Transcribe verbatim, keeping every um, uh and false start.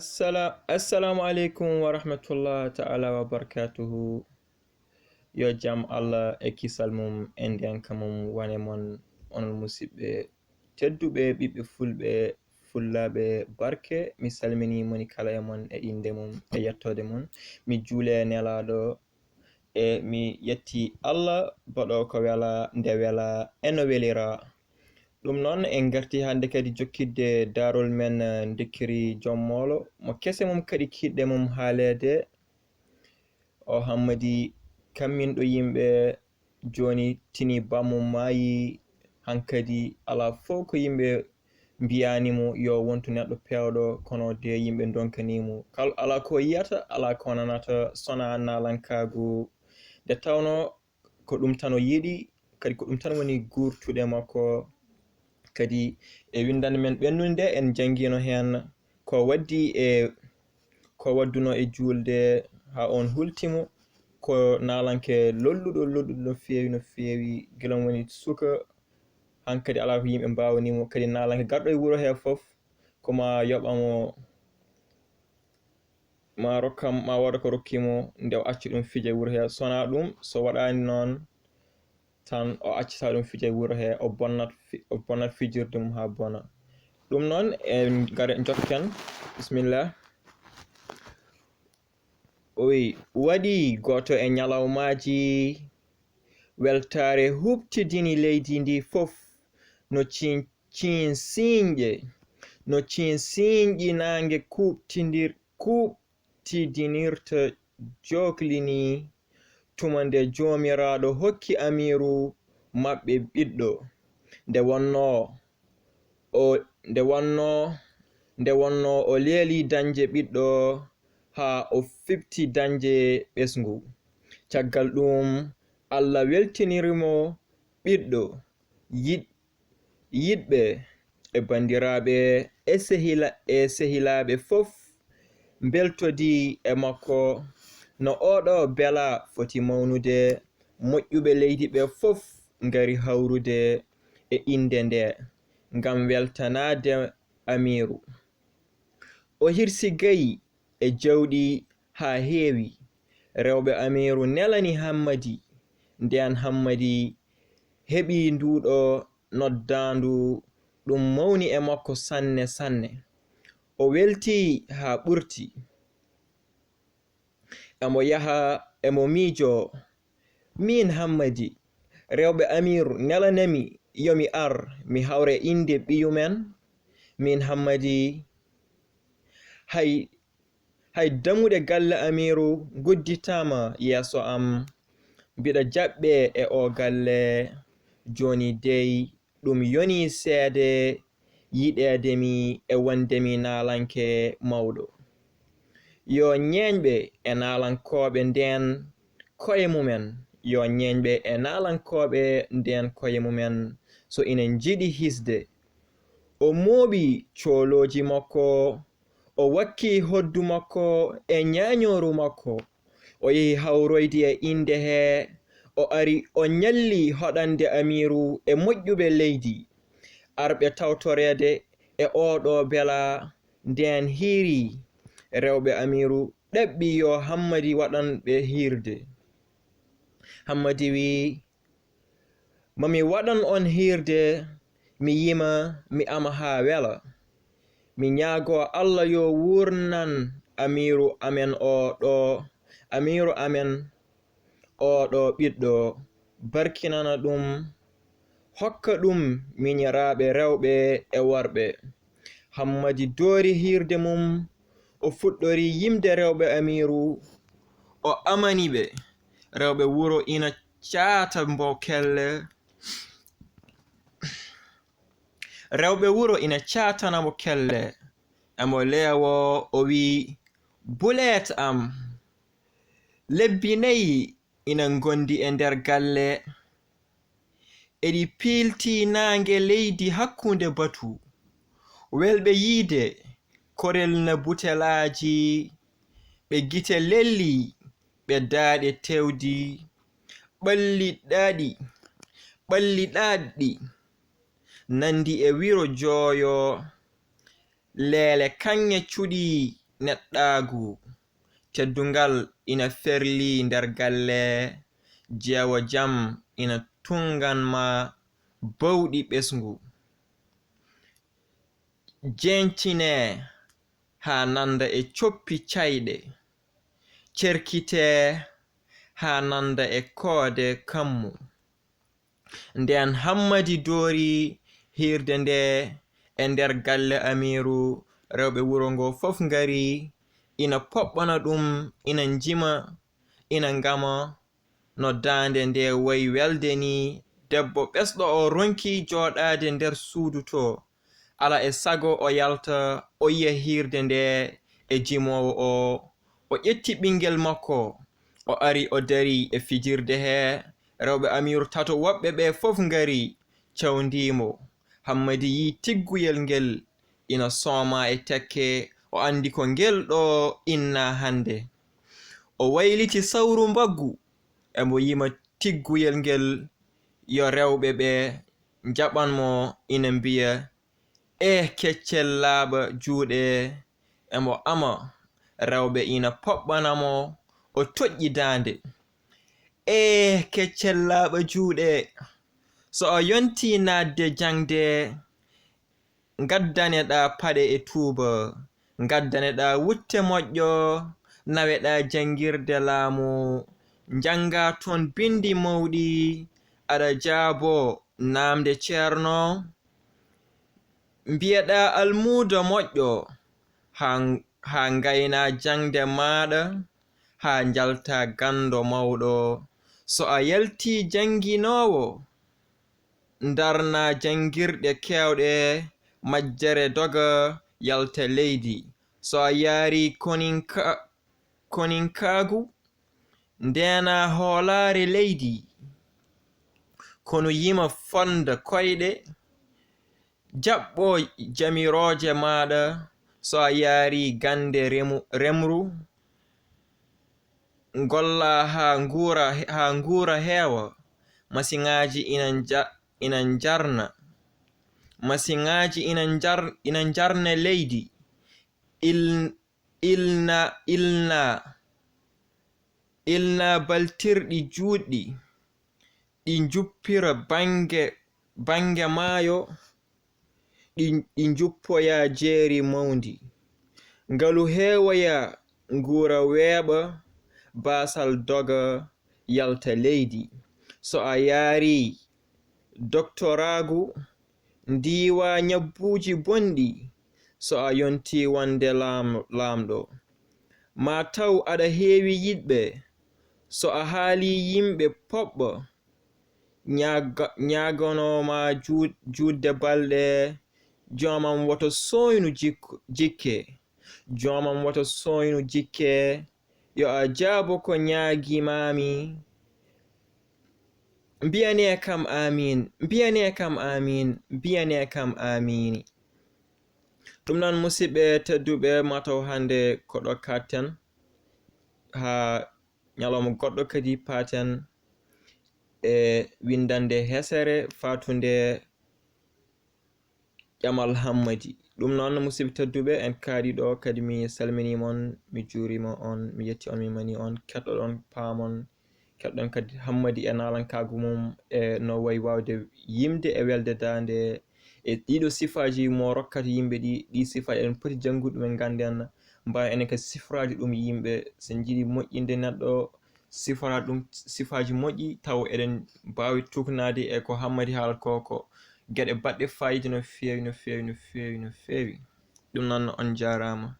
Assala- Assalamu aleykum wa rahmatullah ta'ala wa barakatuhu. Yo jam Allah e kisal mum e ndenka mum wane mon, onon musiɓɓe tedduɓe, ɓiɓɓe fulɓe, fullaaɓe barke. Mi salmini moni kala e mon e innde mum e yettoode mum. Mi juule e nelaaɗo e mi yetti Allah baɗo ko wela nde wela e no welira. Ɗum noon en ngarti hannde kadi jokkidde daarol men, eh, ndekkiri joom moolo mo kese mum kadi kiiɗɗe mum haaleede. O Hammadi kamminɗo yimɓe jooni tini bammum maayi, hankadi alaa fof ko yimɓe mbiyaani mo yo wontu neɗɗo peewɗo, kono de yimɓe ndonkanii mo. Kal- alaa ko yiyata, alaa ko nanata, sona naalankaagu. Nde tawno ko ɗum tan o yiɗi, kadi ko ɗum tan woni guurtude makko. Kadi e winndannde men ɓennunde, en njanngiino heen ko waddi e ko wadduno e juulde haa on hulti mo. Ko naalanke lolluɗo, lolluɗo no feewi, no feewi, gila woni suka, hankadi alaa ko yimɓe mbaawani mo. Kadi naalanke garɗo e wuro hee fof, ko ma yoɓa mo, ma rokka, ma wooda ko rokki mo, nde o acci ɗum fija e wuro hee. Sona ɗum, so waɗaani noon, tan o accata ɗum fija e wuro hee, o bonnat fi-, o bonnat fijirde mum haa bona. Ɗum noon, en ngare njokken. Bisimilla. O wi, waɗi gooto e ñalawmaaji, weltaare huɓtidini leydi ndi fof, no ciin-, ciinsiiñƴe, no ciinsiiñƴi naange kuuɓtindir-, kuuɓtidinirta jookli nii, tuma nde Joomiraaɗo hokki amiiru maɓɓe ɓiɗɗo. Nde wonnoo o, nde wonnoo, nde wonnoo o leeli dañde ɓiɗɗo haa o fiɓti dañde ɓesngu. Caggal ɗuum, Alla weltiniri mo ɓiɗɗo. Yiɗ-, yiɗɓe e banndiraaɓe e sehila-, e sehilaaɓe fof mbeltodii e makko no ooɗoo bela foti mawnude. Moƴƴuɓe leydi ɓe fof ngari hawrude e innde nde ngam weltanaade amiiru. O hirsi gayi e jawɗi haa heewi. Rewɓe amiiru nelani Hammadi. Ndeen Hammadi heɓi nduuɗo noddaandu, ɗum mawni e makko sanne sanne. O weltii haa ɓurti. Emo yaha, emo miijoo, "Miin Hammadi, rewɓe amiiru nelanami yo mi ar, mi hawre innde ɓiyu men. Miin Hammadi, hay, hay dammuɗe galle amiiru ngudditaama yeeso am. Mbiɗa jaɓɓee e oo galle. Jooni dey, ɗum yonii seede yiɗeede mi e wonde mi naalanke mawɗo." Yo ñeeñɓe e naalankooɓe ndeen koye mumen, yo ñeeñɓe e naalankooɓe ndeen koye mumen, so ina njiɗi hisde. O mooɓi coolooji makko, o wakki hoddu makko e ñaañooru makko. O yehi hawroyde e innde hee, o ari, o ñalli hoɗande amiiru e moƴƴuɓe leydi, arɓe tawtoreede e ooɗoo bela. Ndeen hiiri, rewɓe amiiru ɗaɓɓi yo Hammadi waɗan ɓe hiirde. Hammadi wiyi, "Ma mi waɗan on hiirde, mi yima, mi ama haa wela. Mi ñaagoo Alla yo wuurnan amiiru amen oo ɗoo, amiiru amen oo ɗoo ɓiɗɗo, barkinana ɗum, hokka ɗum miñiraaɓe rewɓe e worɓe." Hammadi doori hiirde mum, o fuɗɗori yimde rewɓe amiiru, o amani ɓe, rewɓe wuro ina caata mbo kelle, rewɓe wuro ina caatana mo kelle, emo leewo, o wiyi, "Buleet am, lebbi nayi ina ngondi e nder galle, eɗi piilti naange leydi hakkunde batu. Welɓe yiyde, korel na butelaaji, ɓe gite lelli, ɓe daaɗe tewdi, ɓalli ɗaɗi, ɓalli ɗaɗɗi, nandi e wiro jooyo, leele kaŋŋe cuɗi, neɗɗaagu. Teddungal ina ferlii nder galle, jeewo jam ina tunngan ma bawɗi ɓesngu. Jeñtinee haa nannda e coppi cayɗe, cerkitee haa nannda e koode kammu. Ndeen Hammadi doori hiirde nde e nder galle Amiiru, rewɓe wuro ngoo fof ngari, ina poɓɓana ɗum, ina njima, ina ngama, no daande nde wayi welde nii. Debbo ɓesɗo oo ronki jooɗaade nder suudu too. Alaa e sago o yalta, o yiya hiirde nde e jimoowo oo. O ƴetti ɓinngel makko, o ari, o darii e fijirde hee. Rewɓe Amiiru tato woɓɓe ɓee fof ngari, cawndii mo. Hammadi yii tigguyel ngel ina soomaa e tekke, o anndi ko ngel ɗoo innaa hannde. O wayliti sawru mbaggu, emo yima tigguyel ngel, yo rewɓe ɓee njaɓan mo, ina mbiya, "Eh, keccel laaɓa juuɗe," emo ama, rewɓe ina poɓɓana mo, o toƴƴi daande. "Eh, keccel laaɓa juuɗe, so a yontii naatde jaŋde, ngaddaneɗaa paɗe e tuuba, ngaddaneɗaa wutte moƴƴo, naweɗaa janngirde laamu, njanngaa toon binndi mawɗi, aɗa jaaboo naamnde ceerno, mbiyeɗaa almuudo moƴƴo, haa, haa ngaynaa jaŋde maaɗa, haa njaltaa ganndo mawɗo. So a yaltii jannginoowo, ndarnaa janngirɗe keewɗe, majjere doga, yalta leydi. So a yaarii koninka-, koninkaagu, ndeenaa hoolaare leydi, konu yima fonnda koyɗe, jaɓɓo jamirooje maaɗa. So a yaarii gannde remu-, remru, ngolla haa nguura, haa nguura heewa. Masiŋaaji ina nja-, ina njarna. Masiŋaaji ina njar-, ina njarna leydi. Il-, ilna, ilna, ilna baltirɗi juutɗi. Ɗi njuppira bannge, bannge maayo, ɗi, ɗi njuppoya jeeri mawndi. Ngalu heewoya, nguura weeɓa, baasal doga, yalta leydi. So a yaarii doktoraagu, ndiiwa ñabbuuji bonɗi. So a yontii wonde laam-, laamɗo, ma taw aɗa heewi yiɗɓe. So a haalii yimɓe poɓɓa, ñaaga-, ñaaganoo ma juu-, juutde balɗe, joomam woto sooynu jik-, jikke. Joomam woto sooynu jikke. Yo a jaabo ko ñaagimaami. Mbiyanee kam aamiin, mbiyanee kam aamiin, mbiyanee kam aamiin. Ɗum noon, musidɓe tedduɓe, mataw hannde ko ɗo kaaɗten, haa ñalawma goɗɗo kadi paaten e winndannde hesere faatunde Ƴamal Hammadi. Ɗum noon, musidɓe tedduɓe, en kaaɗi ɗo, kadi mi salminii mon, mi juuriima on, mi yetti on, mi manii on, keɗɗoɗon, paamon, keɗɗon kadi Hammadi e naalankaagu mum, e no wayi waawde yimde e welde daande, e ɗiɗo sifaaji mo rokkata yimɓe ɗi, ɗi sifaaji eɗen poti janngude ɗum, en ngannden, mbaawen enen kadi sifraade ɗum yimɓe. So en njiɗi moƴƴinde neɗɗo, sifora ɗum sifaaji moƴƴi, taw eɗen mbaawi tuugnaade e ko Hammadi haalata ko, ko geɗe baɗɗe faayiida no feewi, no feewi, no feewi, no feewi. Ɗum noon, on njaaraama.